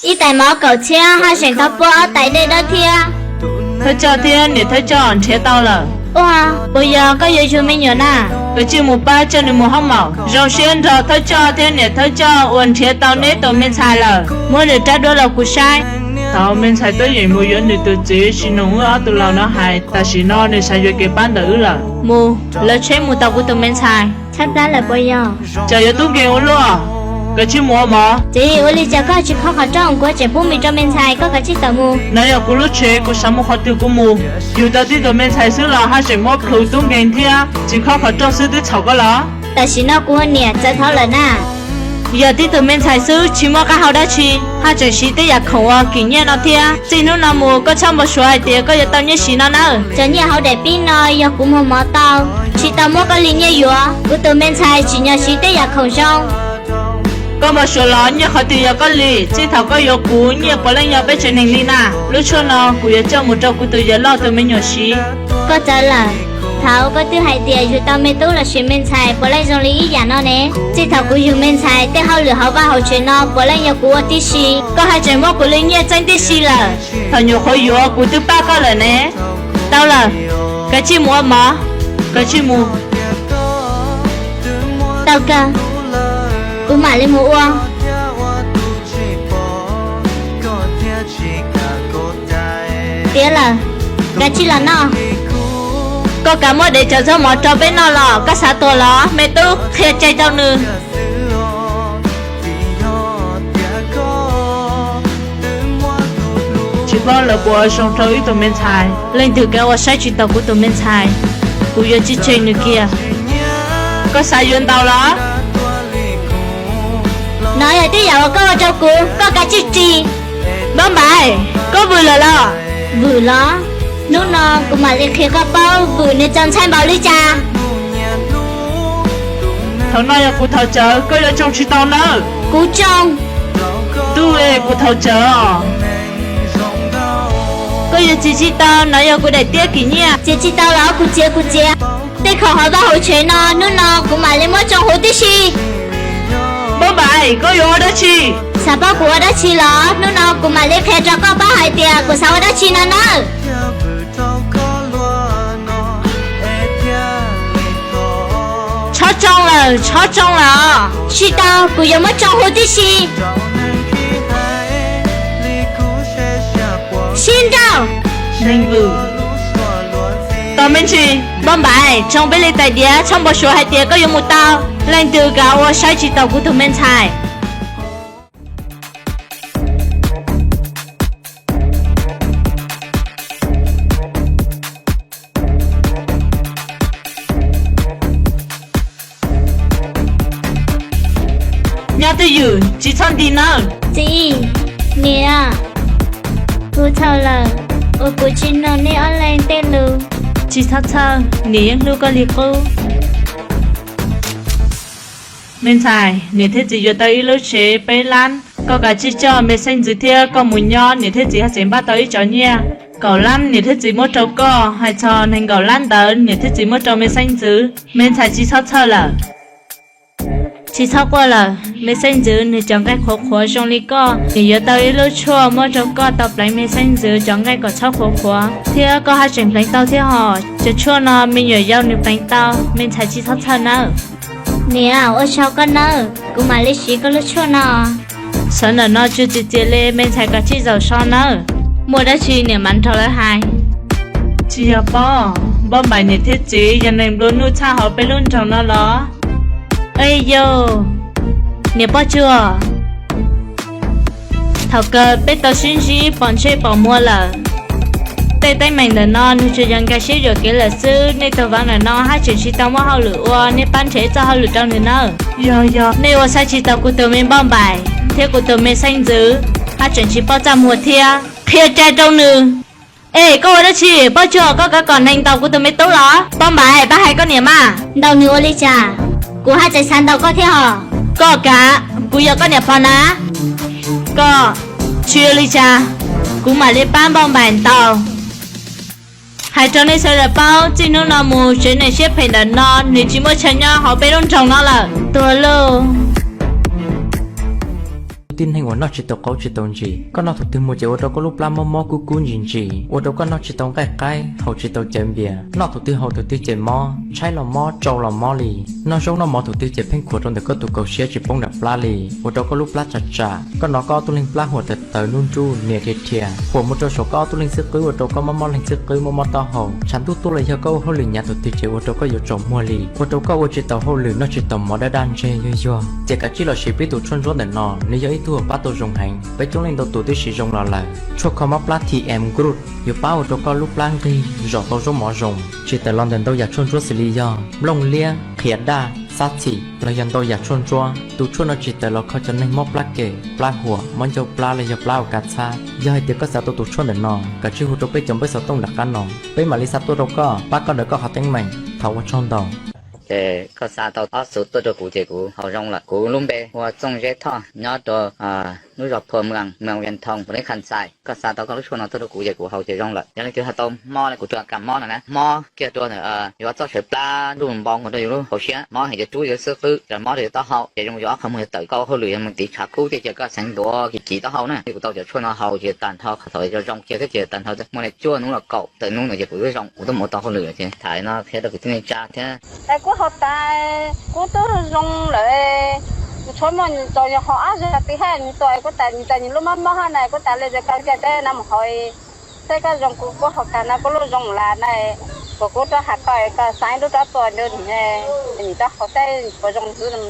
Ib tais mov kaum txhiab, haj tseem tau pua ob tais dej dawb thiab. Thawj Coj thiab niam Thawj Coj nrhiav tau lawm. Ua, puas yog koj yuav yug me nyuam na? Koj cia li mus pab coj nws mus hoob maum. Zoo siab nrog Thawj Coj thiab niam Thawj Coj uas nrhiav tau neb tus me ntxhais lawm. Muab nws rab duab los kuv saib. Thaum me ntxhais tuaj yeem mus yuav nws tus txiv, tsis mloog wb ob tug laus no hais, tam sim no nws xav yuav kev pab ntawm wb lawm. Mus, lawv tsheb mus tos kuv tus me ntxhais. Tshaib plab lawm puas yog? Cas yuav tub nkeeg ua luaj. Koj cia li mus ua mov. Txiv, ua li cas koj tsis khob qhov rooj, kuv tseem pub mis rau me ntxhais, koj kav tsij tawm mus. No yog kuv lub tsev, kuv xav mus qhov twg kuv mus. Yug tau tib tug me ntxhais xwb los haj tseem muab plhus tub nkeeg thiab, tsis khob qhov rooj xwb twb txhaum koj los? Tam sim no kuv ua niam txawv dhau lawm na. Yog tib tug me ntxhais xwb tsis muaj qab hau dab tsi, haj tseem siv tej yam khoom ua kim nyiaj no thiab. Txij hnub no mus koj txhob npau suav hais tias koj yuav tau nyiaj siv no nawb. Cov nyiaj hauv daim pib no yog kuv muag mov tau, tsis tau muab koj li nyiaj yuav. Kuv tus me ntxhais tsim nyog siv tej yam khoom zoo. Koj npau suav los nyiaj qhov twg yog koj li, txij thaum koj yuav kuv nyiaj puav leej yog peb tsev neeg li na. Lub tshuaj no kuv yuav coj mus rau kuv tus yawg loj tus me nyuam siv. Koj txawv lawm. Thaum koj twb hais tias yug tau me tub los sis me ntxhais puav leej zoo li ib yam no ne. Txij thaum kuv yug me ntxhais, tej hauj lwm hauv vaj hauv tsev no puav leej yog kuv ua tib si. Koj haj tseem muab kuv li nyiaj txeeb tib si lawm. Thaum nyuam qhuav yuav kuv twb pab koj lawm ne. Tau lawm, kav tsij mus ua mov. Kav tsij mus. Tau kawg, kuv mam li mus ua. Tiav lawm, kav tsij los noj. Koj kav muab dev cov zaub mov rau peb noj los koj xav tuag los? Me tub, qhia cai rau nws. Tsis paub lawv puas zoo rau ib tug me ntxhais. Leej twg kav ua saib tsis taus kuv tus me ntxhais, kuv yuav tsis tseg nws kiag. Koj xav yuav ntaus los? No yog tej yam uas koj ua rau kuv, koj kav tsij ris. Npauj Npaim, koj vwm lawm los? Vwm los? Hnub no kuv mam li qhia koj paub vwm nws txaus ntshai npaum li cas. Thaum no yog kuv thaum tsawv, koj yuav tsoo tsis tau nawb. Kuv tsoo. Tub, kuv thaum tsawv os. Koj yuav txiav tsis tau, no yog kuv daim tiab kim nyiaj. Txiav tsis tau los kuv txiav, kuv txiav. Tej khoom hauv vaj hauv tsev no hnub no kuv mam li muab tsoo huv tib si. Npauj Npaim, koj yuav ua dab tsi? Xav paub kuv ua dab tsi los? Hnub no kuv mam li qhia rau koj paub hais tias kuv xav ua dab tsi no nawb. Txhob tsoo lawm, txhob tsoo lawm. Tsis tau, kuv yuav muab tsoo huv tib si. Sib nrauj. Tau me ntsis. Npauj Npaim, tsoo peb li tais diav, txhob npau suav hais tias koj yuav mus tau. Leej twg kav ua saib tsis taus kuv tus me ntxhais. Nyob twj ywm, tsis txhob nti nawb. Txiv, niam, kuv txhaum lawm uas kuv tsis mloog nej ob leeg tej lus. Tsis txhob txhawj, niam yeej hlub koj li qub. Me ntxhais, niam thiab txiv yuav tau ib lub tsev peb lab, koj kav tsij coj me xeeb ntxwv thiab koj mus nyob, niam thiab txiv haj tseem npaj tau ib co nyiaj. Kaum lab niam thiab txiv muab rau koj, hais txog nees nkaum lab ntawd niam thiab txiv muab rau me xeeb ntxwv. Me ntxhais tsis txhob txhawj lawm. Tsis txhob quaj lawm, me xeeb ntxwv nws cov nqaij qhuav qhuav zoo li koj, nws yuav tau ib lub tshuaj muab rau koj tau pleev me xeeb ntxwv cov nqaij kom txhob qhuav qhuav, thiab koj haj tseem pleev tau thiab hos. Cov tshuaj no me nyuam yaus nws pleev tau, me ntxhais tsis txhob txhawj nawb. Niam, ua tsaug koj nawb, kuv mam li siv koj lub tshuaj no. Sawv ntawm no tsuas txias txias li, me ntxhais kav tsij zaum so nawb. Muaj dab tsi niam mam nrog lawv hais. Tsis yog pob, Npauj Npaim niam thiab txiv yog neeg nplua nuj tshaj hauv peb lub nroog no los? Ej yauj, niam Poj Tsuag, thaum kawg peb tau sib ntsib pom ntsej pom muag lawm. Tej teeb meem ntawm no nws tsuas yog nkag siab yuam kev lawm xwb, nej tus vauv ntawm no haj tseem tsis tau muaj hauj lwm ua, nej pab nrhiav txoj hauj lwm rau nws nawb. Yog yog nej ua saib tsis taus kuv tus me Npauj Npaim thiab kuv tus me xeeb ntxwv, haj tseem tsis paub txaj muag thiab. Qhia cai rau nws. Es koj ua dab tsi? Poj Tsuag, koj kav kom neeg ntaus kuv tus me tub los? Npauj Npaim, pab hais koj niam mas. Ntaus nws ua li cas? Kuv haj tseem xav ntaus koj thiab hos. Koj kav, kuv yog koj niam pog na. Koj, tsis ua li cas, kuv mam li pab Npauj Npaim ntaus. Hais rau nej sawv daws paub, txij hnub no mus tsev neeg siab phem ntawm no nws tsis muaj chaw nyob hauv peb lub nroog no lawm. Tuag lauj. Tib neeg uas noj tsis tau qaub tsis tau ntsis, koj noj thaum twg mus ces ua rau koj lub plab mob mob kub kub ntsis ntsis, ua rau koj noj tsis tau nqaij qaib, haus tsis tau cawv npias, noj thaum twg haus thaum twg ces mob, tshaib los mob, tsau los mob li. Noj zaub noj mov thaum twg ces pheej khuam rau ntawm koj tus kaus siab tsis poob nram plab li, ua rau koj lub plab tsam tsam. Koj hnov koj ob tug leeg plab huam tawv tawv nub nruj nias dhia dhia, huam mus rau saum koj ob tug leeg xib qwb ua rau koj mob mob leeg xib qwb mob mob taub hau. Tshav ntuj tuaj los yog koj ua hauj lwm hnyav thaum twg ces ua rau koj yuav tsaus muag li, ua rau koj ua tsis tau hauj lwm noj tsis tau mov daj daj ntseg yuag yuag. Ces kav tsij los siv peb tus tshuaj ntsuab ntawm no, nws yog ib tug uas pab tau zoo heev, peb coob leej ntau tus twb siv zoo los lawm. Tshuaj kho mob plab T M Groot yuav pab ua rau koj lub plab nqig, zom tau zaub mov zoo. Tsis tawm los ntawm ntau yam tshuaj ntsuab xws li yog nplooj liab, qhia daj, xab txhim los yog ntau yam tshuaj ntsuab. Tus tshuaj no tsis tawm los kho cov neeg mob plab kem, plab huam, mob ncauj plab los yog plab uas kav txhab. Yog hais tias koj xav tau tus tshuaj ntawm no, kav tsij hu rau peb cov npawb xov tooj nram qab no, peb mam li xa tuaj rau koj, pab koj ntawm koj qhov teeb meem. Thov ua tsaug ntau. Ces koj xa tau ob xuv tuaj rau kuv ces kuv haus zoo lawm. Kuv lub npe hu ua Txooj Zeb Thoj, nyob rau lub zos Phua Mwas, moos Vias Thoos, province Khas Xais. Koj xa tau koj lub tshuaj no tuaj rau kuv ces kuv haus ces zoo lawm. Yog leej twg ho tau mob li kuv tus kam mob no na, mob kiag rau ntawm yuav txoj sawv plab nruj npaum nkaus rau yus lub hauv siab, mob heev ces rub yus xib qwb, ces mob rau yus taub hau, ces zoo yus ob qhov muag yuav tawm koj ua hauj lwm yog mus tiv tshav kub ces cia koj xeev ntuav kiv kiv taub hau na. Kuv tau cov tshuaj no haus ces tag nrho qhov thaum yog zoo kiag thiab ces tag nrho muaj li cuaj hnub los kaum tawm hnub ntawd ces kuv twb zoo, kuv twb mus ua tau hauj lwm lawm ces tham no qhia rau kwv tij neej tsa thiab. Es kuv haus tas, kuv twb zoo lawm. Kuv tshuav muaj txaus yog haus ob zaug twg hab nws tuaj, kuv tas nws tas nws lub mob mob hab na, kuv tas li ces koj ntiaj teb no mus haus, saib koj zoo, kuv kuv haus tas no kuv lub zoo lawm na. Kuv kuv rov has koj, koj xav ib lub rov tuaj nrug nws, nws rov haus saib puas zoo xwb.